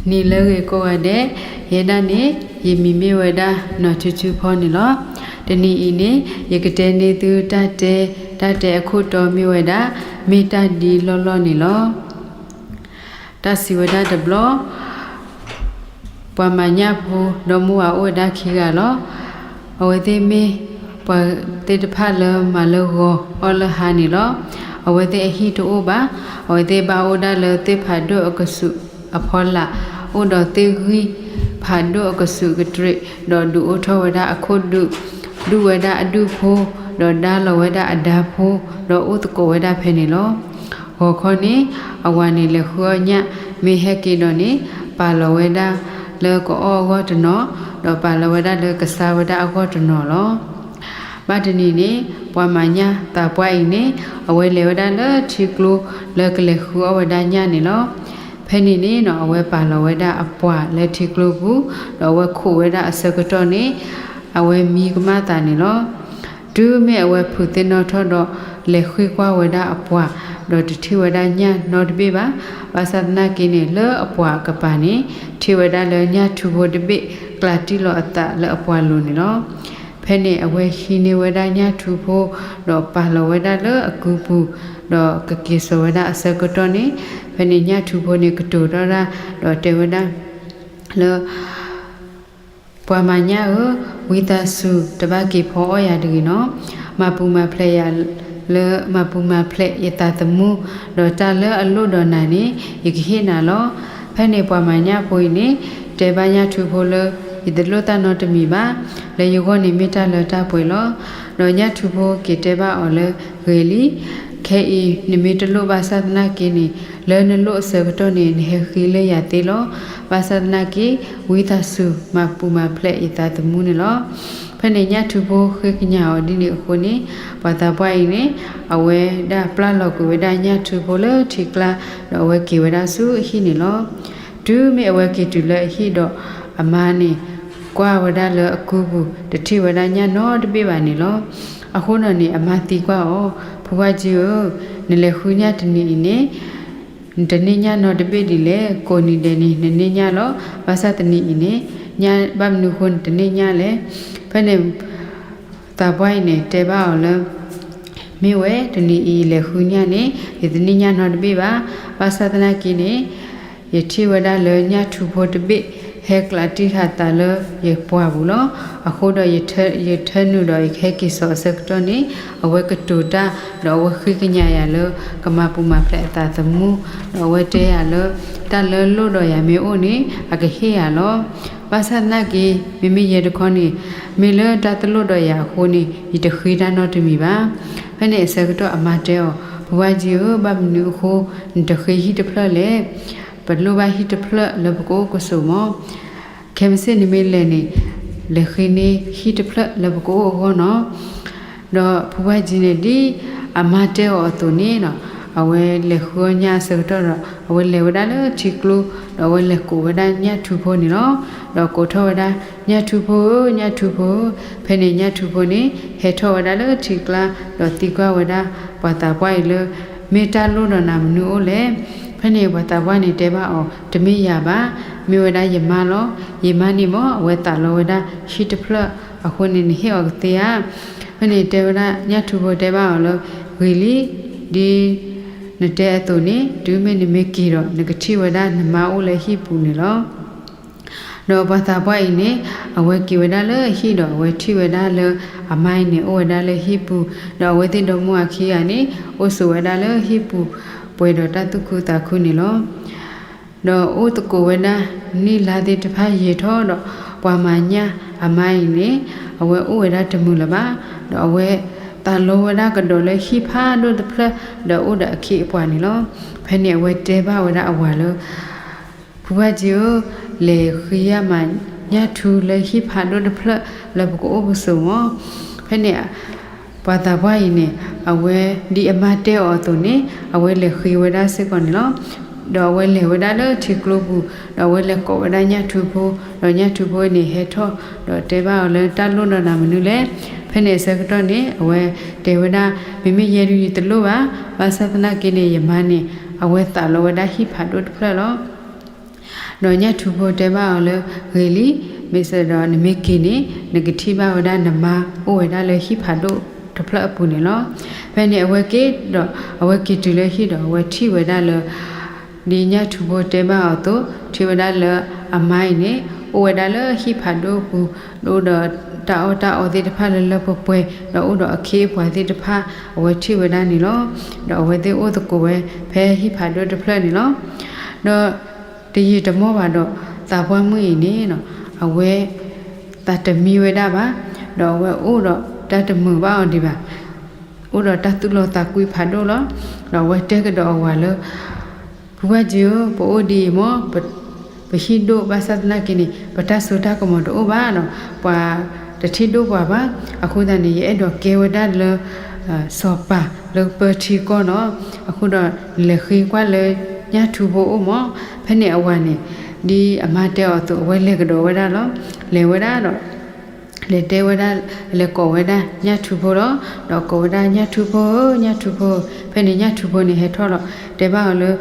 နံၤလၢအဂ့ၤကိးဂၤဒဲး, ယဲဒၣ်န့ၣ် ယမံၤမ့ၢ်ဝဲဒၣ်နီၢ်ထူထူဖီန့ၣ်လီၤ. တနံၤအံၤန့ၣ် ယကတဲန့ၢ်သုတၢ်တဲ, တၢ်တဲအခိၣ်တီမ့ၢ်ဝဲဒၣ် မ့ၢ်တၢ်ဒ်လီၢ်လီၢ်န့ၣ်လီၤ. တၢ်စံးဝဲဒၣ်တဘျီ ပှၤမၤညၣ်ဖိ ဒီမါဝၤအိၣ်ဝဲဒၣ်ခံဂၤလီၤ. အဝဲသ့ၣ်မ့ၢ်ပှၤသ့ၣ်တဖၣ်လၢမၤလၢဂီၤအီၣ်လၢဟါန့ၣ်လီၤ. အဝဲသ့ၣ်အဟံၣ်တအိၣ်ဘၣ်. အဝဲသ့ၣ်ဘၣ်အိၣ်ဒၣ်လၢသ့ၣ်ဖးဒိၣ်အကဆူးအဖီလာ်, အိၣ်ဒီးသ့ၣ်ဂံၢ်ဖးဒိၣ်အကဆူးကတြ့း, ဒီးဒုးအိၣ်ထီၣ်ဝဲဒၣ်အခိၣ်ဒုး, ဒုးဝဲဒၣ်အဒုးဖိ, ဒီးဒါလီၤဝဲဒၣ်အဒါဖိ, ဒီးအိၣ်သကိးဝဲဒၣ်ဖဲန့ၣ်လီၤ. ဂီၤခီန့ၣ် အဝၤန့ၣ်လဲၤဃုအီၣ်ညၣ်, မ့ၢ်ဟဲက့ၤဒီးန့ၣ် ပာ်လီၤဝဲဒၣ်လၢကအီၣ်အဂီၢ်တနီၤ, ဒီးပာ်လီၤဝဲဒၣ်လၢကဆါဝဲဒၣ်အဂီၢ်တနီၤလီၤ. ဘၣ်တနံၤန့ၣ် ပှၤမၤညၣ်သးပှၢ်အံၤန့ၣ် အဝဲလဲၤဝဲဒၣ်လၢထံကျိလၢကလဲၤဃုအီၣ်ဝဲဒၣ်ညၣ်န့ၣ်လီၤ. ဖဲန့ၣ်န့ၣ်နီၤ အဝဲပာ်လီၤဝဲဒၣ်အပှာ်လၢထံကျိပူၤ, ဒီးအဝဲခိးဝဲဒၣ်အဆၢကတီၢ်န့ၣ် အဝဲမံကမၣ်သးန့ၣ်လီၤ. တုၤမ့ၢ်အဝဲဖုးသ့ၣ်နီၣ်ထီၣ်ဒီး လဲၤဃ့ကွၢ်ဝဲဒၣ်အပှာ်, ဒီးတထံၣ်ဝဲဒၣ်ညၣ်နီတဘ့ၣ်ဘၣ်. ဘၣ်ဆၣ်သနာ်က့န့ၣ် လၢအပှာ်အကပၤန့ၣ် ထံၣ်ဝဲဒၣ်လၢညၣ်ထူဖိတဘ့ၣ် ကျးတံၢ်လီၤအသးလၢအပှာ်လိၤန့ၣ်လီၤ. ဖဲန့ၣ်အဝဲဟံးန့ၢ်ဝဲဒၣ်ညၣ်ထူဖိ, ဒီးပာ်လီၤဝဲဒၣ်လၢအကုပူၤ, ဒီးကက့ၤစိာ်ဝဲဒၣ်အဆၢကတီၢ်န့ၣ်, ဖဲန့ၣ်ညၣ်ထူဖိန့ၣ်ကတိၤထီၣ်ဒၣ်, ဒီးတဲဝဲဒၣ်လၢ ပှၤမၤညၣ်ဧၢ, ဝံသးစူၤတဘၣ်က့ၤဖီအီၣ်ယၤတဂ့ၤနီၤ. မၤပူၤမၤဖျဲးယၤလၢ မၤပူၤမၤဖျဲးယသးသမူ, ဒီးတၢ်လၢအလိၣ်ဒီးနၤန့ၣ် ယကဟ့ၣ်နၤလီၤ. ဖဲန့ၣ်ပှၤမၤညၣ်ဖိအံၤန့ၣ် တဲဘၣ်ညၣ်ထူဖိလၢ ယတလိၣ်တၢ်နီတမံၤဘၣ်, လၢယဂီၢ်န့ၣ်မ့ၢ်တၢ်လၢတၢ်ပှဲၤလီၤ. ဒီးညၣ်ထူဖိက့ၤတဲဘၣ်အီၤလၢ ဂ့ၤလံ, ခဲအံၤနမ့ၢ်တလိၣ်ဘၣ်ဆၣ်သနာ်က့န့ၣ် လၢနလိၣ်အဆၢကတီၢ်န့ၣ် နဟဲဃ့လၢယၤသ့လီၤ. ဘၣ်ဆၣ်သနာ်က့ ဝံသးစူၤမၤပူၤမၤဖျဲးယသးသမူန့ၣ်လီၤ. ဖဲန့ၣ်ညၣ်ထူဖိဃ့ကညးအီၤဒ်န့ၣ်အဃိန့ၣ်, ပှၤသးပှၢ်အံၤန့ၣ် အဝဲဒၣ်ပျၢ်လီၤကွံာ်ဝဲဒၣ်ညၣ်ထူဖိလၢထံကျါ, ဒီးအဝဲက့ၤဝဲဒၣ်ဆူအဟံၣ်န့ၣ်လီၤ. တုၤမ့ၢ်အဝဲက့ၤတုၤလၢအဟံၣ်ဒီး အမါန့ၣ် ကွၢ်ဝဲဒၣ်လၢအကုပူၤ တထံၣ်ဝဲဒၣ်ညၣ်နီတဘ့ၣ်ဘၣ်န့ၣ်လီၤ. အဃိဒီးန့ၣ် အမါသံကွၢ်အီၤ, ဖုဝါကၠံဧၢ, နလဲၤဃုညၣ်တနံၤအံၤန့ၣ် နတန့ၢ်ညၣ်နီတဘ့ၣ်ဒ်လဲၣ်, ကိးနံၤဒဲးန့ၣ် နန့ၢ်ညၣ်လီၤ. ဘၣ်ဆၣ်တနံၤအံၤန့ၣ် ဘၣ်မနုၤအဃိနတန့ၢ်ညၣ်လဲၣ်. ဖဲန့ၣ် သးပှၢ်အံၤန့ၣ် တဲဘၣ်အီၤလၢ မ့ၢ်ဝဲ တနံၤအံၤယလဲၤဃုညၣ်န့ၣ် ယတန့ၢ်ညၣ်နီတဘ့ၣ်ဘၣ်. ဘၣ်ဆၣ်သနာ်က့န့ၣ် ယထံၣ်ဝဲဒၣ်လၢညၣ်ထူဖိတဘ့ၣ် ဟဲကျးတံၢ်ဃာ်သးလၢယပှာ်ပူၤလီၤ. အဃိဒီး ယထၢနုာ်ဒီးယကဟဲက့ၤစိာ်အဆၢကတီၢ်န့ၣ် အဝဲကတိၤတၢ် ဒီးအဝဲဃ့ကညးယၤလၢ ကမၤပူၤမၤဖျဲးအသးသမူ, ဒီးအဝဲတဲယၤလၢ တၢ်လၢလိၣ်ဒီးယၤမ့ၢ်အိၣ်န့ၣ် အကဟ့ၣ်ယၤလီၤ. ဘၣ်ဆၣ်သနာ်က့ မ့မ့ၢ်ယဲတခီန့ၣ် မ့ၢ်လၢတၢ်တလိၣ်ဒီးယၤအဃိန့ၣ် ယတဃ့တၢ်နီတမံၤဘၣ်. ဖဲန့ၣ်အဆၢကတီၢ်အမါတဲအီၤ, ဖုဝါကၠံဧၢ, ဘၣ်မနုၤအဃိ နတဃ့ဟံၣ်တဖျၢၣ်လဲၣ်. ပလိၣ်ဘၣ်ဟံၣ်တဖျၢၣ်လၢပကအိၣ်ကဆိးမး. ခဲမုၢ်ဆ့ၣ်နမ့ၢ်လဲၤန့ၣ် လဲၤဃ့န့ၢ်ဟံၣ်တဖျၢၣ်လၢပကအိၣ်အဂီၢ်နီၤ. ဒီးဖုဝါကၠံန့ၣ် ဒ်အမါတဲအီၤအသိးန့ၣ်နီၤ, အဝဲလဲၤဃုအီၣ်ညၣ်အဆၢကတီၢ်ဒီး အဝဲလဲၤဝဲဒၣ်လၢထံကျိ, ဒီးအဝဲလဲၤကိးဝဲဒၣ်ညၣ်ထူဖိန့ၣ်လီၤ. ဒီးကိးထီၣ်ဝဲဒၣ် ညၣ်ထူဖိဧၢ, ညၣ်ထူဖိဧၢ. ဖဲန့ၣ်ညၣ်ထူဖိန့ၣ် ဟဲထီၣ်ဝဲဒၣ်လၢထံကျါ, ဒီးသံကွၢ်ဝဲဒၣ်ပှၤသးပှၢ်အံၤလၢ မ့ၢ်တၢ်လိၣ်ဒီးနၤမနုၤအိၣ်လဲၣ်. ဖဲန့ၣ်ပှၤသးပှၢ်န့ၣ်တဲဘၣ်အီၤ, တမ့ၢ်ယၤဘၣ်, မ့ၢ်ဝဲဒၣ်ယမါလီၤ. ယမါန့ၣ်မ့ၢ် အဝဲသးလီဝဲဒၣ်ဟံၣ်တဖျၢၣ်, အဃိန့ၣ်နဟ့ၣ်အီၤကသ့ဧါ. ဖဲန့ၣ်တဲဝဲဒၣ် ညၣ်ထူဖိတဲဘၣ်အီၤလၢ ဂ့ၤလံ, ဒ်နတဲအသိးန့ၣ် တုၤမ့ၢ်နမ့ၢ်က့ၤဒီး နကထံၣ်ဝဲဒၣ်နမါအိၣ်လၢဟံၣ်ပူၤန့ၣ်လီၤ. ဒီးပှၤသးပှၢ်အံၤန့ၣ် အဝဲက့ၤဝဲဒၣ်လၢအဟံၣ်ဒီး အဝဲထံၣ်ဝဲဒၣ်လၢ အမါအံၤန့ၣ် အိၣ်ဝဲဒၣ်လၢဟံၣ်ပူၤ, ဒီးအဝဲသ့ၣ်ဒီမါဝၤခံဂၤန့ၣ် အိၣ်ဆိးဝဲဒၣ်လၢဟံၣ်ပူၤ ပှဲၤဒီးတၢ်သူၣ်ခုသးခုန့ၣ်လီၤ. ဒီးအိၣ်သကိးဝဲဒၣ် နံၣ်လါသ့ၣ်တဖၣ်ယံာ်ထီၣ်ဒီး ပှၤမၤညၣ်အမါအံၤန့ၣ် အဝဲအိၣ်ဝဲဒၣ်တမုာ်လၢၤဘၣ်, ဒီးအဝဲသးလီဝဲဒၣ်ကဒီးလၢဟံၣ်ဖးဒိၣ်တဖျၢၣ် ဒီးအိၣ်ဒီးအခ့အပှၤန့ၣ်လီၤ. ဖဲန့ၣ်အဝဲတဲဘၣ်ဝဲဒၣ်အဝၤလၢ ဖုဝါကၠံဧၢ, လဲၤဃ့ယၤမးညၣ်ထူလၢဟံၣ်ဖးဒိၣ်တဖျၢၣ်လၢပကအိၣ်ပဆိးမး. ဖဲန့ၣ် ပှၤသးပှၢ်အံၤန့ၣ် အဝဲဒ်အမါတဲအီၤအသိးန့ၣ် အဝဲလဲၤဃ့ဝဲဒၣ်စ့ၢ်ကီးန့ၣ်လီၤ. ဒီးအဝဲလဲၤဝဲဒၣ်လၢထံကျိပူၤ, ဒီးအဝဲလဲၤကိးဝဲဒၣ်ညၣ်ထူဖိ, ဒီးညၣ်ထူဖိန့ၣ်ဟဲထီၣ် ဒီးတဲဘၣ်အီၤလၢတၢ်လိၣ်ဒီးနၤမနုၤလဲၣ်. ဖဲန့ၣ်အဆၢကတီၢ်န့ၣ် အဝဲတဲဝဲဒၣ် မ့မ့ၢ်ယဲဒၣ်ယတလိၣ်ဘၣ်, ဘၣ်ဆၣ်သနာ်က့န့ၣ် ယမါန့ၣ် အဝဲသးလီဝဲဒၣ်ဟံၣ်ဖးဒိၣ်တဖျၢၣ်လီၤ. ဒီးညၣ်ထူဖိတဲဘၣ်အီၤလၢ ဂ့ၤလံ, မ့ၢ်စ့ၢ်ဒီးနမ့ၢ်က့ၤန့ၣ် နကထံၣ်ဘၣ်ဝဲဒၣ်နမါအိၣ်ဝဲဒၣ်လၢဟံၣ်ဖးဒိၣ်တဖျၢၣ်အပူၤန့ၣ်လီၤ. ဖဲန့ၣ်အဝဲက့ၤဒီး အဝဲက့ၤတုၤလၢဟံၣ်ဒီး အဝဲထံၣ်ဝဲဒၣ်လၢ ဒ်ညၣ်ထူဖိတဲဘၣ်အီၤအသိး ထံၣ်ဝဲဒၣ်လၢအမါအံၤန့ၣ် အိၣ်ဝဲဒၣ်လၢဟံၣ်ဖးဒိၣ်ပူၤ ဒီးအိၣ်ဒီးတၢ်အီၣ်တၢ်အီသ့ၣ်တဖၣ်လၢလၢပှဲၤပှဲၤ ဒီးအိၣ်ဒီးအခ့အပှၤသ့ၣ်တဖၣ် အဝဲထံၣ်ဝဲဒၣ်န့ၣ်လီၤ. ဒီးအဝဲသ့ၣ်အိၣ်သကိးဝဲဖဲဟံၣ်ဖးဒိၣ်တဖျၢၣ်န့ၣ်လီၤ. ဒီးတယံာ်တမီၢ်ဘၣ်ဒီး သးပှၢ်မုၣ်အံၤန့ၣ် အဝဲသးတမံဝဲဒၣ်ဘၣ်, ဒီးအဝဲအိၣ်ဒီးတၢ်တမုာ်ဘၣ်အီၤဒံးဘၣ်, အိၣ်ဒီးတၢ်သူၣ်လီၤသးကွံဖးဒိၣ်လီၤ. ဒီးအဝဲတဲကဒီးအဝၤလၢ ဖုဘၣ်ကၠ့ဧၢ, ပအိၣ်ဒ်အံၤမ့ၢ် ပဟံၣ်ဒိၣ်ဘၣ်ဆၣ်သနာ်က့န့ၣ် ပတၢ်စိတၢ်ကမီၤတအိၣ်ဘၣ်ဒီး ပှၤတထံၣ်ဒိၣ်ပှၤဘၣ်. အဃိသတးန့ၣ် ယအဲၣ်ဒိးကဲဝဲဒၣ်လၢ စီၤပၤလၢပၢထံကီၢ်လီၤ. အဃိဒီးလဲၤဃ့ကွၢ်လၢညၣ်ထူဖိအိၣ်မ့ၢ်. ဖဲန့ၣ်အဝၤန့ၣ် ဒ်အမါတဲအီၤအသိး အဝဲလဲၤကဒီးဝဲဒၣ်လီၤ. လဲၤဝဲဒၣ်ဒီး လဲၤတဲဝဲဒၣ် လဲၤကိးဝဲဒၣ်ညၣ်ထူဖိလီၤ. ဒီးကိးဝဲဒၣ်ညၣ်ထူဖိဧၢ, ညၣ်ထူဖိဧၢ. ဖဲန့ၣ်ညၣ်ထူဖိန့ၣ်ဟဲထီၣ်လီၤ. တဲဘၣ်အီၤလၢ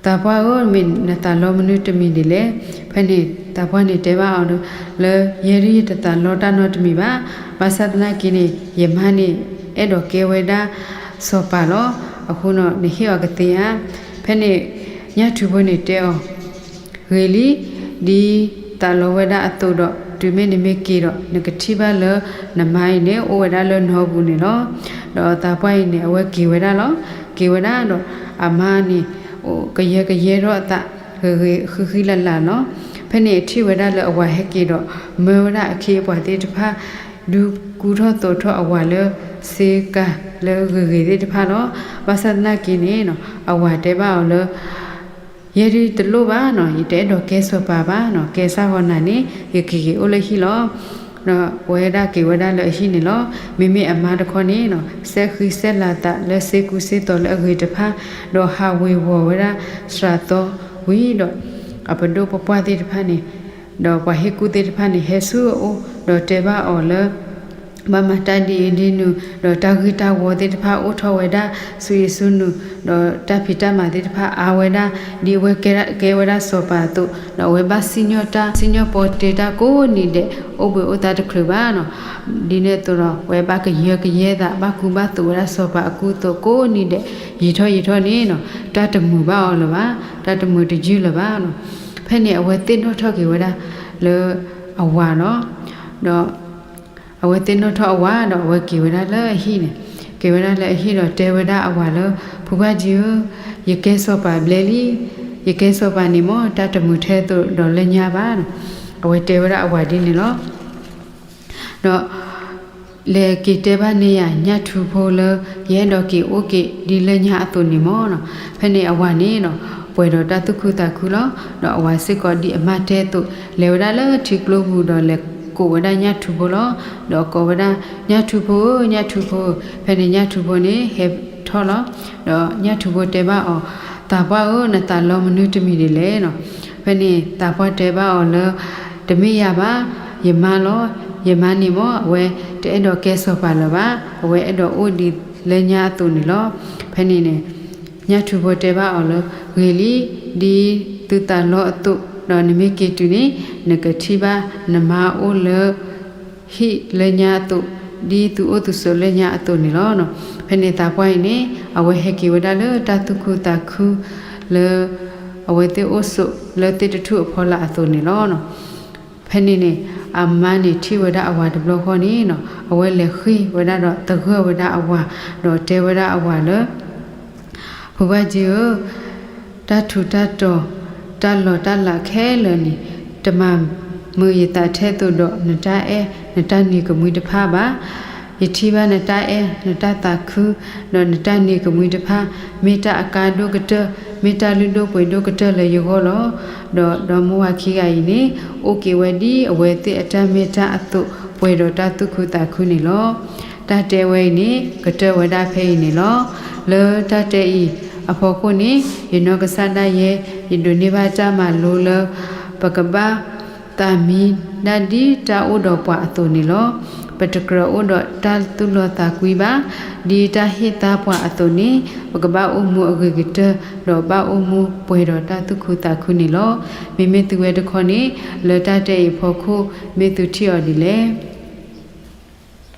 သးပှၢ်ဧၢ, မ့ၢ်နသးလီမနုၤတမံၤဒ်လဲၣ်. ဖဲန့ၣ်သးပှၢ်န့ၣ်တဲဘၣ်အီၤလၢ ယဲဒၣ်ယတသးလီတၢ်နီတမံၤဘၣ်. ဘၣ်ဆၣ်သနာ်က့န့ၣ် ယမါန့ၣ် အဲၣ်ဒိးကဲဝဲဒၣ်စီၤပၤလီၤ. အဃိဒီးနဟ့ၣ်အီၤကသ့ဧါ. ဖဲန့ၣ်ညၣ်ထူဖိန့ၣ်တဲအီၤ ဂ့ၤလံ, ဒ်သးလီဝဲဒၣ်အသိးဒီး တုၤမ့ၢ်နမ့ၢ်က့ၤဒီး နကထံၣ်ဘၣ်လၢနမါအံၤန့ၣ် အိၣ်ဝဲဒၣ်လၢနီပူၤန့ၣ်လီၤ. ဒီးသးပှၢ်အံၤန့ၣ် အဝဲက့ၤဝဲဒၣ်လီၤ. က့ၤဝဲဒၣ်ဒီး အမါန့ၣ် ကယၢကယဲထီၣ်အသး ဂ့ၤဂ့ၤဃံဃံလၤလၤလီၤ. ဖဲန့ၣ်ထံၣ်ဝဲဒၣ်လၢအဝၤဟဲက့ၤဒီး မၢဝဲဒၣ်အခ့အပှၤသ့ၣ်တဖၣ် ဒုးကူထီၣ်သိးထီၣ်အဝၤလၢ စ့ကၤလၢဂ့ၤဂ့ၤသ့ၣ်တဖၣ်လီၤ. ဘၣ်ဆၣ်သနာ်က့န့ၣ် အဝၤတဲဘၣ်အီၤလၢ ယဲဒၣ်တလိၣ်ဘၣ်နီၤ, ယတအဲၣ်ဒိးကဲစီၤပၤဘၣ်နီၤ, ကဲစၢ်ဂီၤနၤန့ၣ် ယကက့ၤအိၣ်လၢဟံၣ်လီၤ. ဒီးပဝဲဒၣ်က့ၤဝဲဒၣ်လၢအဟံၣ်န့ၣ်လီၤ. မ့မ့ၢ်အမါတခီန့ၣ်နီၤ, စဲဃံစဲလၤသးလၢစ့ကူစ့သီလၢအဂ့ၤတဖၣ်, ဒီးဟးဝ့ၤဝီၤဝဲဒၣ်စှၤသီဝံၤဒီး အပဒိၣ်ပပှၢ်သ့ၣ်တဖၣ်န့ၣ် ဒီးပှၤဟ့ၣ်ကူၣ်သ့ၣ်တဖၣ်န့ၣ် ဟဲဆူအအိၣ်, ဒီးတဲဘၣ်အီၤလၢ ဘၣ်မၤတၢ်ဒ်အံၤဒ်နုၤ, ဒီးတၢ်ဂ့ၢ်တၢ်ဝီသ့ၣ်တဖၣ်အိၣ်ထီၣ်ဝဲဒၣ်ဆူအံၤဆူနုၤ, ဒီးတၢ်ဖံးတၢ်မၤသ့ၣ်တဖၣ်အါဝဲဒၣ်, ဒ်အဝဲကဲဝဲဒၣ်စီၤပၤအသိး, ဒီးအဝဲဘၣ်စံၣ်ညီၣ်တၢ် စံၣ်ညီၣ်ပီတ့တၢ်ကိးနံၤဒဲး, အိၣ်ဘှံးအိၣ်သါတချုးဘၣ်နီၤ. ဒ်န့ၣ်အသိးဒီး အဝဲဘၣ်ကယၢကယဲသး ဘၣ်ကူဘၣ်သိးဝဲဒၣ်စီၤပၤအကူအသိးကိးနံၤဒဲး, ယံာ်ထီၣ်ယံာ်ထီၣ်န့ၣ်နီၤ, တၢ်တမုာ်ဘၣ်အီၤလၢၤဘၣ်, တၢ်တမုာ်တယုၢ်လၢၤဘၣ်နီၤ. ဖဲန့ၣ်အဝဲသ့ၣ်နီၣ်ထီၣ်က့ၤဝဲဒၣ်လၢအဝၤလီၤ. ဒီး အဝဲသ့ၣ်နီၣ်ထီၣ်အဝၤဒီး အဝဲက့ၤဝဲဒၣ်လၢအဟံၣ်န့ၣ်, က့ၤဝဲဒၣ်လၢအဟံၣ်ဒီးတဲဝဲဒၣ်အဝၤလၢ ဖုဘၣ်ကၠ့ဧၢ, ယကဲစီၤပၤဘျဲလံ, ယကဲစီၤပၤန့ၣ်မ့ၢ် တၢ်တမုာ်ထဲသိးဒီးလၢညါဘၣ်နီၤ. အဝဲတဲဝဲဒၣ်အဝၤဒ်န့ၣ်လီၤ. ဒီး လဲၤက့ၤတဲဘၣ်န့ၢ်ယၤညၣ်ထူဖိလၢ ယအဲၣ်ဒိးက့ၤအိၣ်က့ၤဒ်လၢညါအသိးန့ၣ်မ့ၢ်နီၤ. ဖဲန့ၣ်အဝၤန့ၣ်နီၤ ပှဲၤဒီးတၢ်သူၣ်ခုသးခုလီၤ. ဒီးအဝၤစ့ၢ်ကီးဒ်အမါတဲအသိး လဲၤဝဲဒၣ်လၢထံကျိပူၤဒီး လဲၤကိးဝဲဒၣ်ညၣ်ထူဖိလီၤ. ဒီးကိးဝဲဒၣ် ညၣ်ထူဖိဧၢ, ညၣ်ထူဖိဧၢ. ဖဲန့ၣ်ညၣ်ထူဖိန့ၣ်ဟဲထီၣ်လီၤ. ဒီးညၣ်ထူဖိတဲဘၣ်အီၤ, သးပှၢ်ဧၢ, နသးလီမနုၤတမံၤဒ်လဲၣ်နီၤ. ဖဲန့ၣ်သးပှၢ်တဲဘၣ်အီၤလၢ တမ့ၢ်ယၤဘၣ်, ယမါလီၤ. ယမါန့ၣ်မ့ၢ် အဝဲတအဲၣ်ဒိးကဲစီၤပၤလၢၤဘၣ်, အဝဲအဲၣ်ဒိးအိၣ်ဒ်လၢညါအသိးန့ၣ်လီၤ. ဖဲန့ၣ်န့ၣ် ညၣ်ထူဖိတဲဘၣ်အီၤလၢ ဂ့ၤလံ, ဒ်သုသးလီအသိး, ဒီးနမ့ၢ်က့ၤတုၤန့ၣ် နကထံၣ်ဘၣ်နမါအိၣ်လၢ ဟံၣ်လၢညါအသိး, ဒ်သုအိၣ်သုဆိးလၢညါအသိးန့ၣ်လီၤ. ဖဲန့ၣ်သးပှၢ်အံၤန့ၣ် အဝဲဟဲက့ၤဝဲဒၣ်လၢတၢ်သူၣ်ခုသးခုလၢ အဝဲသ့ၣ်အိၣ်ဆိးလၢသ့ၣ်တထူၣ်အဖီလာ်အသိးန့ၣ်လီၤ. ဖဲန့ၣ်န့ၣ် အမါန့ၣ်ထံၣ်ဝဲဒၣ်အဝၤတဘျီဃီန့ၣ်နီၤ, အဝဲလဲၤဃ့ၢ်ဝဲဒၣ်ဒီးသဂၢၢ်ဝဲဒၣ်အဝၤ, ဒီးတဲဝဲဒၣ်အဝၤလၢ ဖုဘၣ်ကၠ့ဧၢ, တၢ်ထူးတၢ်တီၤ တၢ်လီၤတၢ်လးခဲလၢာ်န့ၣ် တမၤမုာ်ယသးထဲသိးဒီး နတၢ်အဲၣ် နတၢ်နံၤကမှံတဖၣ်ဘၣ်. ယထံၣ်ဘၣ်နတၢ်အဲၣ် နတၢ်သးခု ဒီးနတၢ်နံၤကမှံတဖၣ် မ့ၢ်တၢ်အကါဒိၣ်ကတၢၢ် မ့ၢ်တၢ်လုၢ်ဒိၣ်ပှ့ၤဒိၣ်ကတၢၢ်လၢယဂီၢ်လီၤ. ဒီးဒီမါဝၤခံဂၤအံၤန့ၣ် အိၣ်က့ၤဝဲဒ်အဝဲသ့ၣ်အတၢ်မ့ၢ်တၢ်အသိး ပှဲၤဒီးတၢ်သူၣ်ခုသးခုန့ၣ်လီၤ. တၢ်တဲဝဲအံၤန့ၣ် ကတၢၢ်ဝဲဒၣ်ဖဲအံၤန့ၣ်လီၤ. လၢတၢ်တဲအံၤအဖီခိၣ်န့ၣ် ယနီၢ်ကစၢ်ဒၣ်ယဲ ယဒိးန့ၢ်ဘၣ်တၢ်မၤလိလၢ ပကဘၣ်သးမံဒၣ်ဒ်တၢ်အိၣ်ဒီးပှၤအသိးန့ၣ်လီၤ. ပတကြၢးအိၣ်ဒီးတၢ်သူၣ်လီသးကွံဘၣ်. ဒ်တၢ်ဟ့ၣ်သါပှၤအသိးန့ၣ်, ပကဘၣ်အိၣ်မူအဂ့ၤကတၢၢ်, ဒီးဘၣ်အိၣ်မူပှဲၤဒီးတၢ်သူၣ်ခုသးခုန့ၣ်လီၤ. မ့မ့ၢ်သုဝဲတခီန့ၣ်, လၢတၢ်တဲအံၤအဖီခိၣ်, မ့ၢ်သုထံၣ်အီၤဒ်လဲၣ်.